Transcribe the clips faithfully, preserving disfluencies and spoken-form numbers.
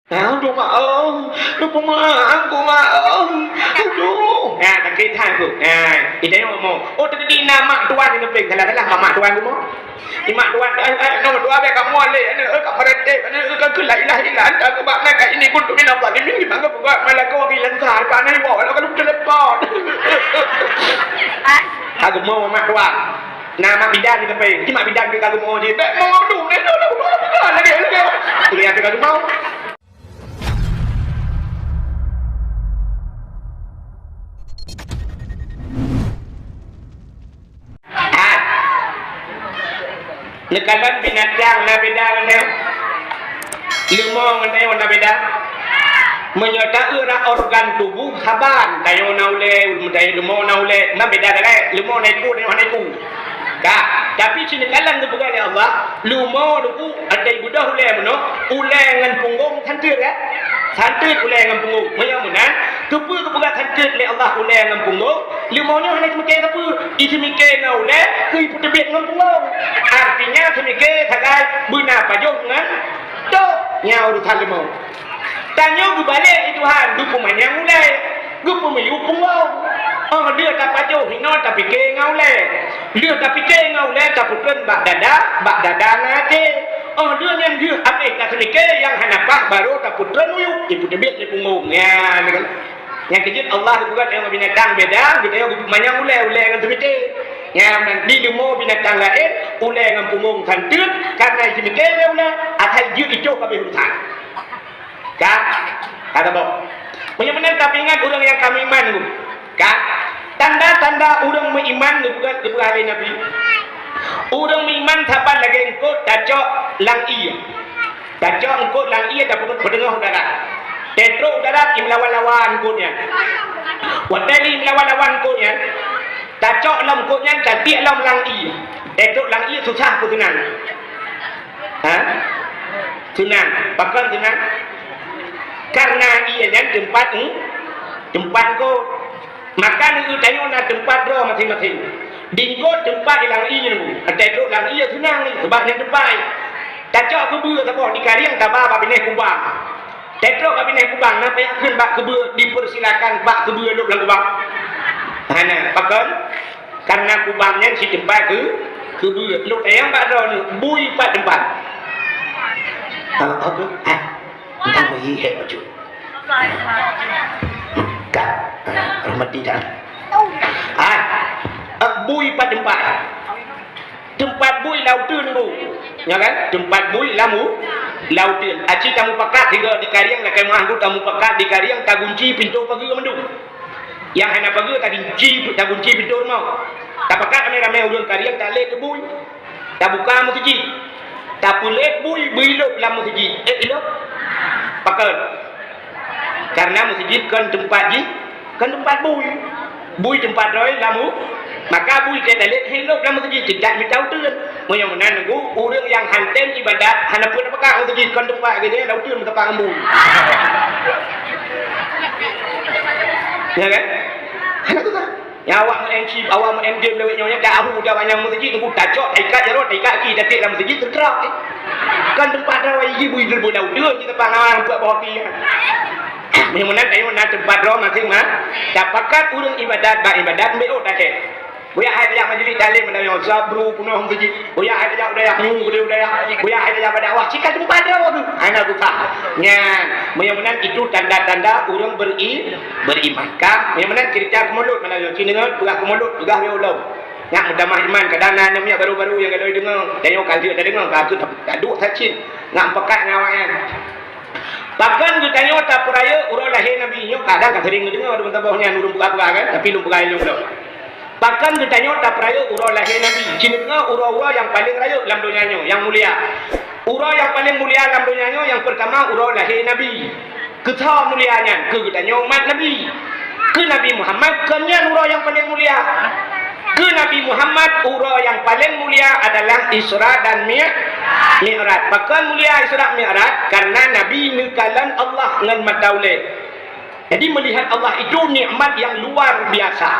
Aduh, mak, oh. Aduh, mak, aku, mak, oh. Aduh. Ha, sakét that aku. Ha, ita nyoe ngomong. Oh, teukeudi na mak tuan di sampéng. Salah-salah mak, mak tuan rumoh. Imak tuan, eh, eh, nama tuan, eh, kamu alek, eh, eh, kamu retek, eh, eh, ka la ilaha illa anta, subhanaka inni kuntu minaz zalimin. Di mana buka malaikat lagi lensa, di mana ibu, kalau kalu telepon. Agama mak tuan. Nama bidan di sampéng. Cuma bidan di agama je. Bek mau tu, eh, tu, tu, tu, tu, lagi, lagi. Kuliah tu agama. Hai. Neukalon binatang na beda ngon leumo ngon na beda. Meunyoe ta-eu rhah organ tuboh saban, tanyoe na ulée, tanyoe leumo na ulée, na beda galak. Leumo na iku, tanyoe hana iku. Ka, tapi cit neukalon geupeugah lé Allah, leumo duku, atai beudôh ulée meunoe, ulée ngon punggong santeut, ya? Santeut ulée ngon punggong. Meunyoe meunan, keupeue geupeugah santeut lé Allah ulée ngon punggong? Leumo nyoe hana seumiké sapeue, iseumiké ngon ulée, keu ipeuteubiet ngon punggong. Artinya seumiké sagai beuna pajoh ngon toh. Nyan urusan leumo. Tanyoe geubalek lé Tuhan, geupeumanyang ulée, geupeumiyueb punggong. Óh lheueh tapajoh hinoe tapiké ngon ulée. Lheueh tapiké ngon ulée tapeutreun bak dada, bak dada ngon até. Óh lheueh nyan lheueh abéh taseumiké nyang hana paih barô tapeutreun uyueb, ipeuteubiet lé punggong. Nyan, nyan keujeuet Allah geupeugah tanyoe binatang beda, geutanyoe geupeumanyang ulée, ulée ngon seumiké. Nyan, di leumo binatang laén, ulée ngon punggong santeut, kareuna iseumiké lé ulée, asai jeuet icok ka abéh urusan. Ka? Ka saboh. Meunyoe meunan tapeuingat ureuëng nyang ka meuiman tu. Ka? Tanda-tanda ureuëng meuiman geupeugah, geupeugah lé Nabi. Ureuëng meuiman saban lagée eungkôt tacok lam ié. Tacok eungkôt lam ié tapeudeuh u darat. Teutrok u darat imeulawan-lawan eungkôt nyan. Watée lé imeulawan-lawan eungkôt nyan, tacok lom eungkôt nyan tatiek lom lam ié. Teutrok lam ié susah peue seunang? Ha? Seunang. Pakon seunang? Kareuna ié nyan teumpat, hmm, teumpat eungkôt. Maka neujeuet tanyoe na teumpat droe maséng-maséng. Di eungkôt teumpat di lam ié nyoe. Teutrok lam ié seunang ni, sabab nyan teumpat. Tacok keubeue saboh di karieng taba bak binéh kubang. Teutrok bak binéh kubang, na payah kheun bak keubeue, dipersilakan bak keubeue lôb lam kubang. Hana, pakon? Kareuna kubang nyan cit teumpat keu, keubeue. Lôn tanyong bak droeneuh, bui pat teumpat? Ah, apa? Ah, entah bui hek bacut. Ka, ah, rahmati dah. Ah, ah, bui pat teumpat? Teumpat bui lam uteuen, Bu. Ya kan? Teumpat bui lam u-, lam uteuen. Aci tamupakat sigoe di karieng, lakée meuah tamupakat di karieng, tagunci pintoe pageue mandum. Nyang hana pageue tagunci, tagunci pintoe rumoh. Tapakat ramé-ramé ureuëng karieng talét keu bui. Tabuka meuseujid. Tapeulét bui, bui ilôb lam meuseujid. Eh, ilôb? Pakon? Kareuna meuseujid kon teumpat jih, kon teumpat bui. Bui teumpat droe lam u-, maka bui ka talét ilôb lam meuseujid, cit that mita uteuen. Meunyoe meunan nunggu, ureuëng nyang han tem iébadat, hana peue tapakat meuseujid, kon teumpat geuh nyan, lam uteuen meusapat ngon bui. Ya kan? Hana susah. Nyang awak main chip, awak main game lawét nyoe, nyan tahu dah banyak meuseujid, nunggu tacok, taikat jaroe, taikat aki, taték lam meuseujid, teutrap, eh. Kon teumpat droe, iji bui teubeu lam uteuen, jih teupang awak buet boh api, kan. Meunyoe meunan, tanyoe na teumpat droe maséng-maséng. Tapakat ureuëng iébadat bak iébadat, bék oh tacok. Buya hai tajak majlis taklim, ada nyang sabru peunoh meuseujid. Buya hai tajak u dayah nyoe, u dayah. Buya hai tajak bak dakwah, cit ka teumpat droe tu. Hana susah. Nyan, meunyoe meunan itu tanda-tanda ureuëng beri-, beriman. Ka, meunyoe meunan cerita keumulut, malam nyoe, ci deungoe peugah keumulut, peugah lé ulôn. Nyak meutamah iman, kadang na aneuk miet baru-baru nyang galoi deungoe, tanyoe ka lheueh tadeungoe, ka kheueh taduek sacit, nyak meupakat ngon awak nyan. Pakon geutanyoe tapeurayeuk uroe lahé Nabi? Nyoe kadang ka sering geudeungoe di meusaboh nyan ureuëng peugah-peugah kan, tapi lôn peugah lé lôn. Pakon geutanyoe tapeurayeuk uroe lahé Nabi? Ci deungoe uroe-uroe nyang paleng rayeuk lam donya nyoe, nyang mulia. Uroe nyang paleng mulia lam donya nyoe nyang peurtama uroe lahé Nabi. Keu soe mulia nyan? Keu geutanyoe umat Nabi. Keu Nabi Muhammad, kon nyan uroe nyang paleng mulia. Keu Nabi Muhammad, uroe nyang paleng mulia adalah Isra dan Mi-, Mi'raj. Pakon mulia Isra Mi'raj? Karena Nabi neukalon Allah ngon mata ulée. Jadi, melihat Allah itu nikmat yang luar biasa.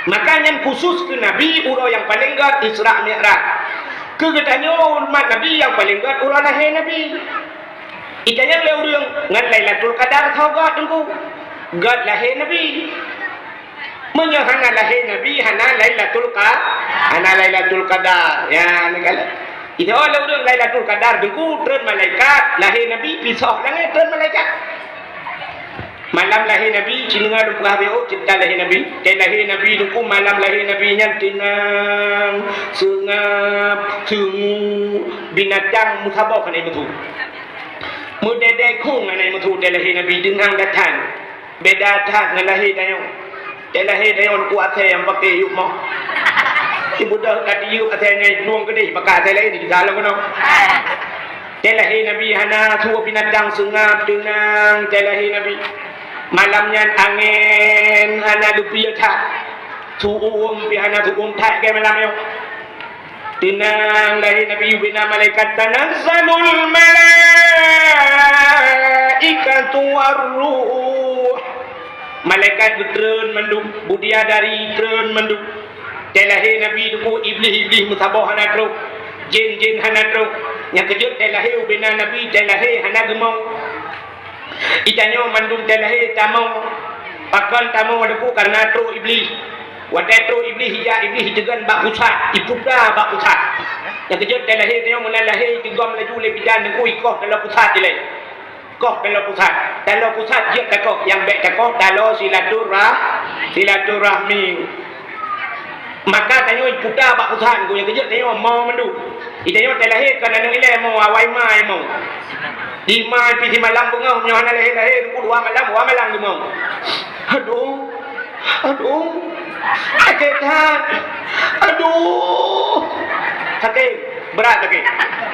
Maka nyan khusus keu Nabi uroe nyang paleng gét Isra Mi'raj. Keu geutanyoe umat Nabi nyang paleng gét uroe lahé Nabi. Itanyong lé ureuëng, ngon Lailatul Qadar soe göt Teungku? Göt lahé Nabi. Meunyoe hana lahé Nabi, hana Lailatul Qa-, hana Lailatul Qadar. Ya, ni kan. Itanyong lé ureuëng Lailatul Qadar Teungku, treun malaikat, lahé Nabi, pisoh langét treun malaikat. Malam lahé Nabi, ci deungoe lôn peugah beu ceurita lahé Nabi. Watée lahé Nabi Teungku, malam lahé Nabi nyan teunang, seungab, seungue, binatang meusaboh hana meusu. Meudedek khueng hana meusu watée lahé Nabi, teunang that-that. Beda that ngon lahé tanyoe. Watée lahé tanyoe Teungku asèe nyang paké yup moh. Ibeudôh ka tiyup asèe nyan plueng keudeh, maka asèe laén jiteuka lom keunoe. Watée lahé Nabi hana su binatang, seungab, teunang watée lahé Nabi. Malam nyan angén hana geupie that. Su uem pih hana su uem that lagée malam nyoe. Teunang lahé Nabi, ubena malaikat, tanazzalul malaikatu war ruh. Malaikat geutreun mandum, bidadari treun mandum. Watée lahé Nabi Teungku, iblih-iblih meusaboh hana trok, jén-jén hana trok. Nyang keujeuet watée lahé ubena Nabi, watée lahé hana geumong. Itanyoe mandum watée lahé tamong. Pakon tamong Teungku? Kareuna trok iblih. Watée trok iblih, ijak iblih iteugon bak pusat, iputa bak pusat. Nyang keujeuet watée lahé tanyoe meunan lahé, iteugom laju lé bidan Teungku, ikoh taloe pusat ilée. Koh taloe pusat. Taloe pusat jeuet takoh, nyang bék takoh taloe silaturah-, silaturahmi. Maka tanyoe iputa bak pusat, nyang keujeuet tanyoe mo mandum. Itanyoe watée lahé kon aneuk ilée mo, awai ma mo. Di ma pih simalam beungoh, nyoe hana lahé-lahé, Teungku, dua malam, dua malam geumong. Aduh, aduh, sakét that. Aduh, sakét, brat sakét.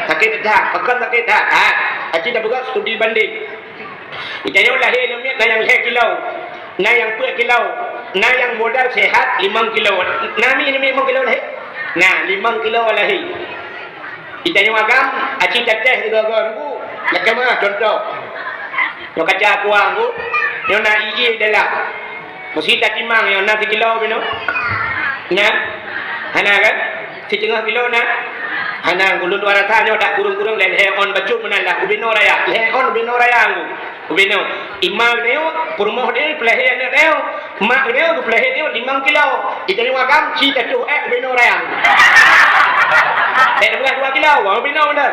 Sakét that, pakon sakét that. Ha, aci tapeugah studi banding. Itanyoe lahé namiet na nyang lhée kilo, na nyang peuet kilo, na nyang modal sehat limong kilo. Na mi namiet limong kilo lahé? Na, limong kilo lahé. Itanyoe agam, aci tatéh sigoe-goe Teungku. Lakée meuah contoh. Nyoe kaca kuah Teungku. Nyoe na ie dalam. Meusi tatimang nyoe na sikilo binoe. Na? Hana kan? Siteungoh kilo na? Hana, ulôn dua rasa nyoe dak kureueng-kureueng lhée on bacut meunan lah. Ubinoe raya. Lhée on ubinoe raya Teungku. Ubinoe. Ima geutanyoe, peurumoh geutanyoe, peulahé aneuk geutanyoe. Mak geutanyoe geupeulahé tanyoe limong kilo. Itanyoe agam ci tatuh ék ubinoe raya. Ék tapeugah dua kilo, wah ubinoe dah.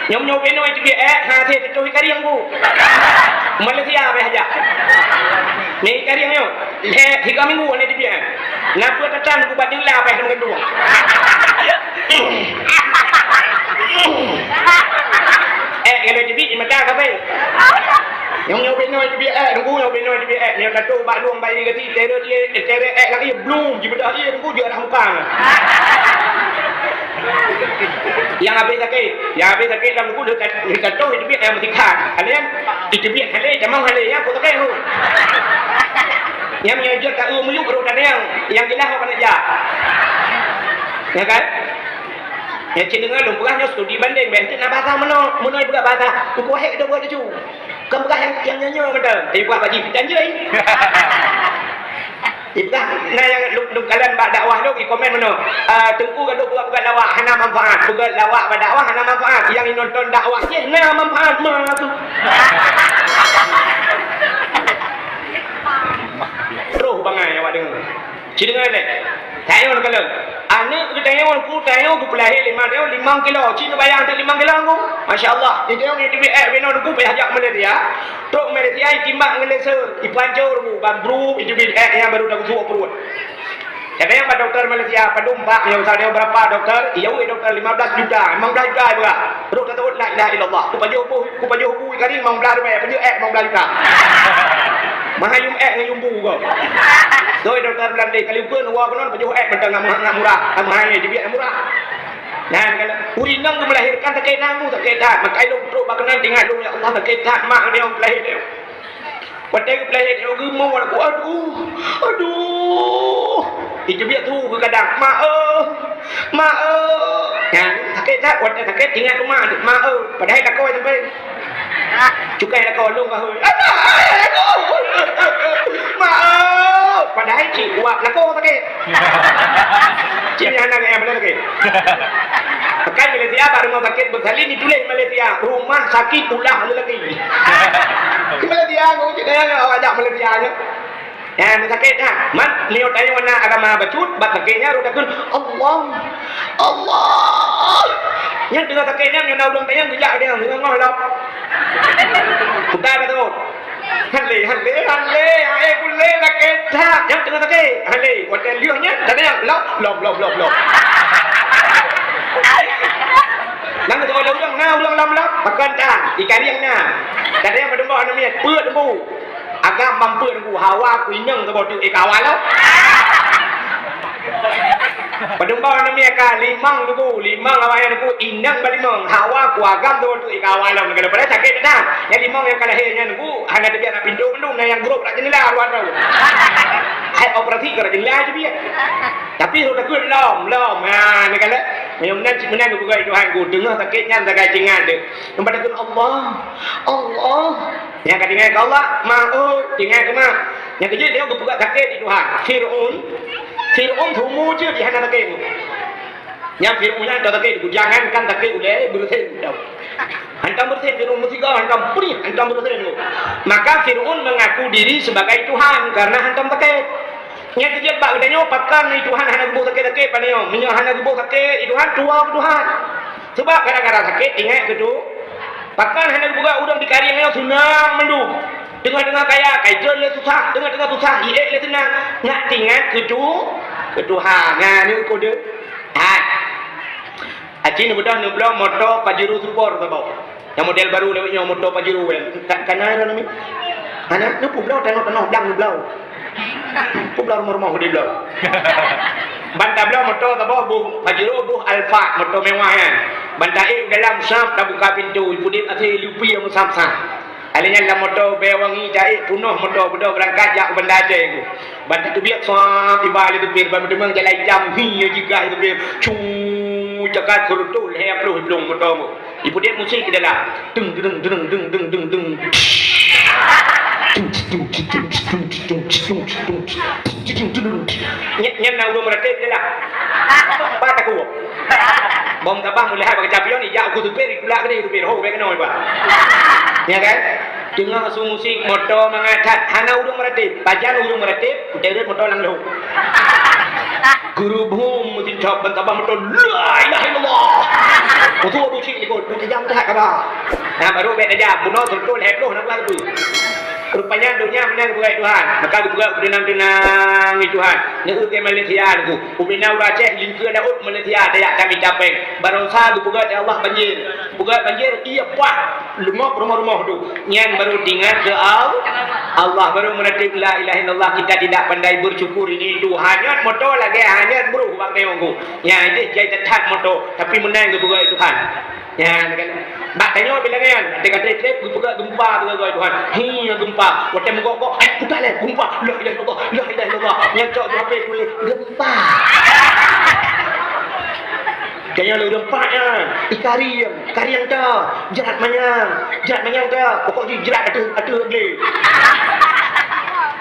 Nyoe, nyoe ubinoe iteubiet ék, ha, até tatuh ikarieng Teungku. Malaysia beh aja. Mé ikarieng nyoe, lhée tiga minggu hana iteubiet. Na peue tatan Teungku bak jeulah beh meugantung. Ék kalau teubiet di mata sabe. Nyang nyoe binoe teubiet ék, Teungku, nyoe binoe teubiet ék. Nyoe tatuh bak lueng bak ie gati, teret ie, teret ék lam ie, blum, jibeudoh ie, Teungku, jeuet dah muka. Nyang habéh sakét, nyang habéh sakét lam Teungku, lheueh tat-, lheueh tatuh, iteubiet nyang meusikha. Hana nyan, iteubiet hana, tamong hana, nyang peue sakét, Teungku. Nyang, nyang jeuet ka eu miyueb rot tanyang, nyang jeulaih awak aneuk jak. Ya kan? Nyang cit deungoe lôn peugah nyoe studi banding, bèk na bahasa meunoe, meunoe peugah bahasa, Teungku hék dah buet laju. Kon peugah nyang, nyang nyoe-nyoe mantong. Tapi peugah bak jih, pitan jih. Ipeugah, na nyang lôn, lôn kalon bak dakwah lôn, ikomen meunoe. Ah, Teungku ka lôn peugah-peugah lawak, hana manfaat. Peugah lawak bak dakwah, hana manfaat. Nyang inonton dakwah jih, na manfaat. Ma tu. Roh bangai awak deungoe. Ci deungoe lé. Tanyoe neukalon. Aneuk geutanyoe Teungku, tanyoe geupeulahé lé ma tanyoe limong kilo. Ci neubayang teuh limong kilo Teungku. Masya Allah. Di tanyoe iteubiet ék binoe Teungku, payah jak Malaysia. Trok Malaysia, itimbak ngon laser, ipancor Teungku, ban bruk, iteubiet ék nyang baru takusuk pruet. Kadang bak doktor Malaysia, padum bak nyoe, misalnya berapa doktor? Iya weh doktor, lima belas juta, lima belas juta ipeugah. Rot tatot la ilaha illallah. Kupajoh bu, kupajoh bu ikarieng limong blaih ribèe, pajoh ék limong blaih juta. Mahai yum ék ngon yum bu ko. Doi doktor Beulanda, kali ukeue nuwa keunan pajoh ék mantong ngon murah, ngon murah. Ngon mahai, jibiet ngon murah. Nyan kan, ureueng inong geumeulahérkan sakét that, sakét that. Maka lôn trok bak keunan teuingat lôn, ya Allah, sakét that mak lôn lahé. Watèe geupeulahé, geumoe, aduh, aduh. Iteubiet su geugadang, "Ma, eh, ma, eh." Nyan, sakét that, watèe sakét, ingat teuma, "Ma, eh." Padahai lakoe sampai. Cukai lakoe, lôn ka hôi. "Ma, eh." Padahai cit uap lakoe sakét. Cit nyan hana gaya beuna sakét. Pakai Malaysia bak rumoh sakét beusalin dituléh Malaysia, rumah sakit ulah lelaki. Di Malaysia ngon cit nyan awak jak Malaysia nyoe. Eh, sakét dah. Man, meunyoe tanyoe na agama bacut, bak sakét nyan rot takheun, "Allah, Allah." Nyan teungoh sakét nyan, nyoe na ureueng tanyong geujak dia, ngeungoh lom. Bukan betul. Hale, hale, hale, hai kulé sakét that. Nyan teungoh sakét. Hale, watèe lheueh nyan, tanyong, lom, lom, lom, lom, lom. Nang tu ada ureueng, na ureueng lom, lom. Pakon tan, ikarieng na. Tanyong padum boh aneuk miet, peuet lembu. Agam mampet nunggu hawa ku inong saboh teuk ika awai lom. Padum boh aneuk miet ka limong nunggu, limong awai nunggu inong balimong hawa ku agam saboh teuk ika awai lom. Kalau pada sakét dah. Nyang limong nyang ka lahé nyan nunggu hana teubiet na pintoe mandum na nyang grôp rak jeundela luar tu. Hai operasi ka rak jeundela teubiet. Tapi rot takheun lom, lom. Ha, ni kalau meunyoe meunan cit meunan geupeugah Tuhan ku teungoh sakét nyan sagai cingat deh. Nampak takheun Allah, Allah. Nyang ka tinggai keu Allah, mak oi, tinggai keu mak. Nyang keujeuet nyoe geupeugah sakét di Tuhan. Fir'aun, Fir'aun tumu jeuet di hana sakét. Nyang Fir'aun nyan ka sakét, jangankan sakét ulèe beureusen. Hantom beureusen Fir'aun meusigoe, hantom prih, hantom beureusen. Maka Fir'aun mengaku diri sebagai Tuhan karena hantom sakét. Nyang keujeuet bak geutanyoe pakon di Tuhan hana geuboh sakét-sakét pane nyoe. Meunyoe hana geuboh sakét di Tuhan, tuwoe keu Tuhan. Sebab gara-gara sakét ingat keu tu. Pakon hana geupeugah ureueng di karieng nyoe seunang mandum. Teungoh-teungoh kaya, kai treun lé susah, teungoh-teungoh susah, iék lé seunang. Ngat tingat keu tu, keu Tuhan. Nah, ni kode. Hai. Aci neubeudôh neubloe moto Pajero Super saboh. Nyang model baru lewat nyoe moto Pajero kan. Ka, kana ira nami? Hana, neupubloe tanoh-tanoh blang neubloe. Publoe rumoh-rumoh dibloe. Ban tabloe moto saboh boh Pajero boh Alphard, moto mewah nyan. Ban taék dalam sab tabuka pintoe, ipudép asai lupi nyang sab-sab. Alèh nyan lam moto bèe wangi taék punoh moto beudôh beurangkat jak u Banda Aceh. Ban tateubiet sab tiba lé supir, ban meuteumèe jalan itam hi jigah supir. Cung cakat seureutoh lhèe ploh iplueng moto. Ipudép musik di dalam. Deng, deng, deng, deng. Nyan, nyan na ureueng meuratéb di dalam. Pat takue. Bom tabah meulihat bak champion, ijak ku supir, ikulak keunoe supir. Ho, bèk keunoe, Pak. Ya kan? Teungoh su musik, moto mangat that. Hana ureueng meuratéb. Pajan ureueng meuratéb, utai rot moto lam lhok. Guru bum meusincop ban tabah moto, "La ilaha illallah." Moto abu cik ikot, bèk tajam that kaba. Nah, baru bèk tajam. Bunoe seureutoh lhèe ploh na bulan tu. Rupanya donya meunan geupeugah Tuhan. Maka geupeugah beunang-beunang di Tuhan. Neu ke Malaysia nunggu. Ubena ureueng Aceh lingkeue laôt Malaysia tajak tamita péng. Baroesa geupeugah di Allah banjir. Geupeugah banjir, iya bah. Leungok rumoh-rumoh tu. Nyan baru teuingat keu Al-, Allah, baru meuratéb la ilaha illallah, kita tidak pandai bersyukur ini itu. Hanyot moto lagèe hanyot bruh bak neungku. Nyan jih jai that moto, tapi meunan geupeugah Tuhan. Nyan kan. Bak tanyoe bilangan, até ka trép-trép geupeugah gempa geupeugah Tuhan. Hi, gempa. Watèe meugok-gok, eh, peugah lé gempa. La ilaha illallah, la ilaha illallah. Nyan cok di H P tuléh gempa. Tanyoe lé ureueng pat nyan, ikarieng. Karieng ta, jrat manyang, jrat manyang ta, pokok jih jrat ateueh, ateueh glé.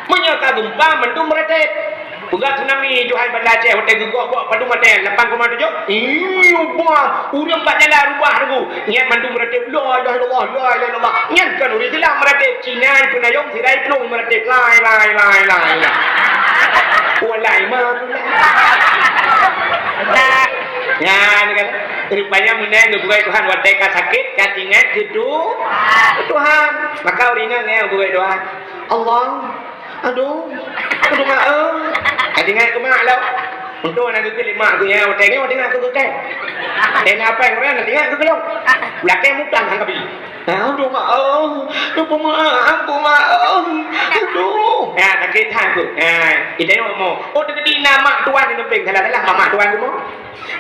Meunyoe ka gempa, mandum meuratéb. Peugah tsunami, Tuhan Banda Aceh, watèe geugok-gok padum watèe, lapan koma tujoh. Iyo, bah, ureueng bak jalan rubah lagu. Nyan mandum meuratéb, la ilaha illallah, la ilaha illallah. Nyan kon ureueng Islam meuratéb, Cina peunayong sirai plueng meuratéb. Lai, lai, lai, lai, lai. Walai ma. Nyan kan. Rupanya meunan geupeugah Tuhan watèe ka sakét, ka teuingat keu Tu-, keu Tuhan. Maka ureueng inong nyan geupeugah Tuhan, "Allah, aduh, aduh mak, eh." Ka teuingat keu mak lom. Untung na geukheun lé mak geuh nyan, watèe nyan watèe nyan keu geukheun. Eh, na apa nyang ureueng na teuingat keu geulong. Lakèe mutang han kabi. Aduh mak, eh. Aduh mak, aduh mak, eh. Aduh. Ya, sakét that tu. Ya, kita nyoe mo. Oh, teukeudi na mak tuan di sampéng, salah-salah mak tuan tu mo.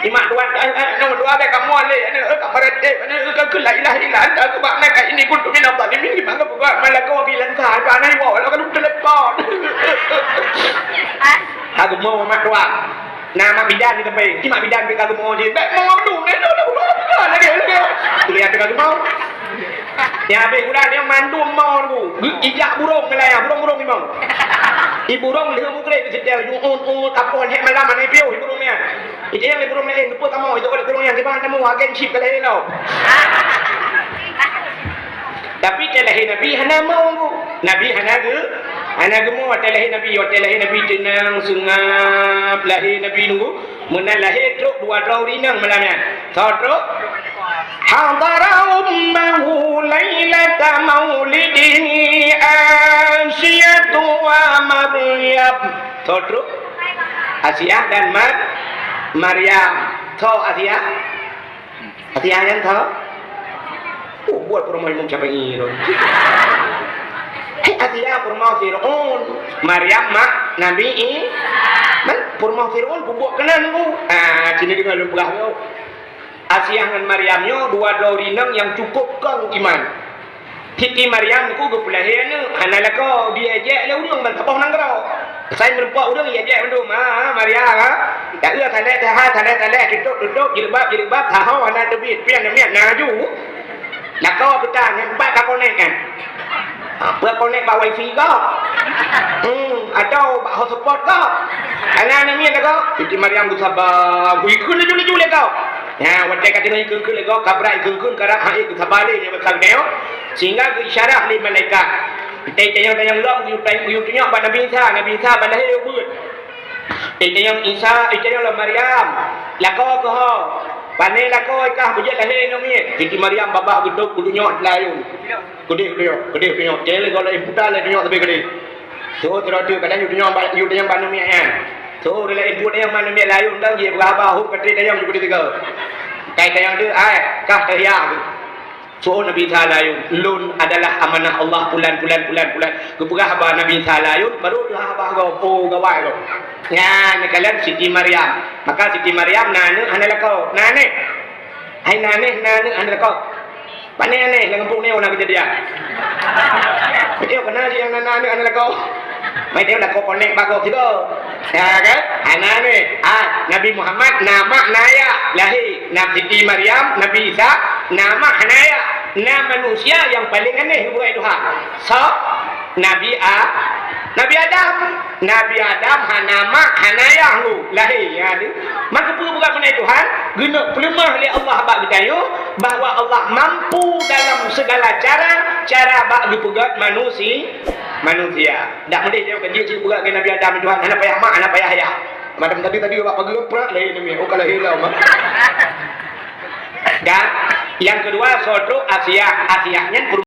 Imak tuan, eh, eh, nyoe dua bèk kamoe lé, aneuk, eh, ka meuratéb, aneuk, eh, ka keu la ilaha illa anta subhanaka inni kuntu minadh dhalimin, di mana buka malako bilang sa, ka na iwoe, lalu ka telepon. Ka geumo mak tuan. Na mak bidan di teumpat, imak bidan bèk ka geumo jih. Bèk mo tu, eh, tu, tu, tu, tu, lagi, lagi. Kuliah tu ka geumo. Nyang habéh gula nyoe mandum mo tu. Ijak burông ngeulaya, burông-burông limong. Iburông lheueh mugreb di seuteu, ju un-un, kapon, hék malam hana piôh iburông nyan. Itanyong lé burông laén, "Peue kamoe?" Itôk lé burông nyan, "Kiban kamoe, agen chip ka lahé lom." Tapi watèe lahé Nabi hana mo, Bu. Nabi hana geu-, hana geumo watèe lahé Nabi. Watèe lahé Nabi teunang, seungab, lahé Nabi nunggu. Meunan lahé trok dua droe ureueng inong malam nyan. Soe trok? Hadara ummahu lailata maulidihi Asiyatu wa Maryam. Soe trok? Asiah dan Mar-, Maryam. Soe Asiah? Asiah nyan soe? Oh, buet peurumoh Imam Syafi'i tu. Hei, Asiah peurumoh Fir'aun. Maryam mak Nabi I-, man, peurumoh Fir'aun peubuet keunan tu. Ah, sini deungoe lôn peugah tu. Asiah ngon Maryam nyoe dua droe ureueng inong nyang cukup kong iman. Siti Maryam ku geupeulahé aneuk, hana lakoe, diejek lé ureueng ban saboh nanggroe. Sai meureumpok ureueng, ijek mandum, "Ha, ha, Maryam, ha." Taeu saleh, taha, saleh, saleh, tutup, tutup, jilbab, jilbab, taho hana teubiet, pian miet na aju. Lakoe peutan, nyan pat ka konek nyan. Ha, peue konek bak wifi gob? Hmm, atau bak hotspot gob? Hana aneuk miet lakoe. Siti Maryam geusaba, geuikheun laju-laju lé gob. Nyan, watèe ka teungoh ikheun-kheun lé gob, ka brat ikheun-kheun, ka rab hai geusaba lé nyan bak geutanyoe. Sehingga geuisyarah lé malaikat. Tanyong-tanyong lom, geuyue tunyok bak Nabi Isa, Nabi Isa ban lahé ubeuet. Tanyong Isa, tanyong lom Maryam, "Lakoe keuh ho? Pané lakoe kah beujeuet lahé aneuk miet?" Siti Maryam babah geutôb, geutunyok layôn. Keudeh, keudeh, keudeh tunyok. Cék lé gob lé puta lé tunyok sabe keudeh. Soe sidroe teuk kadang yue tunyok ba-, yue tanyong bak aneuk miet nyan. Soe ureueng laén buet nyang bak aneuk miet layôn dang jih, peugah haba hok katré tanyong ju keudeh sigoe. Kai tanyong tu, "Ai, kah teuhiang?" Soe Nabi Isa layôn, "Lôn adalah amanah Allah, pulan, pulan, pulan, pulan." Geupeugah haba Nabi Isa layôn, baru teuhah haba gob, oh, gawai gob. Nyan, neukalon Siti Maryam. Maka Siti Maryam na aneuk hana lakoe. Na aneuk. Hai na aneuk, na aneuk hana lakoe. Pané aneuk, lam gampông nyoe na keujadian. Beutôi keunan nyang na, na aneuk hana lakoe. Mai teuh lakoe konek bak gob sigoe. Ya kan? Hana aneuk. Ah, Nabi Muhammad na mak na ayah. Lahé Nabi Siti Maryam, Nabi Isa, na mak hana ayah. Na manusia nyang paleng aneh geupeugah Tuhan. Soe? Nabi A-, Nabi Adam. Nabi Adam hana mak, hana ayah, ngu, lahé, ya, ni. Maka peue bukan meunan Tuhan, geuneuk peuleumah lé Allah bak geutanyoe bahwa Allah mampu dalam segala cara, cara bak geupeugét manusi-, manusia. Dak meudeh nyoe ka jeuet cit peugét keu Nabi Adam, Tuhan, hana payah mak, hana payah ayah. Madam tadi, tadi bak pageue prak lahé ni, oh, ka lahé lah, mak. Dan yang kedua, soe trok Asiah. Asiah nyan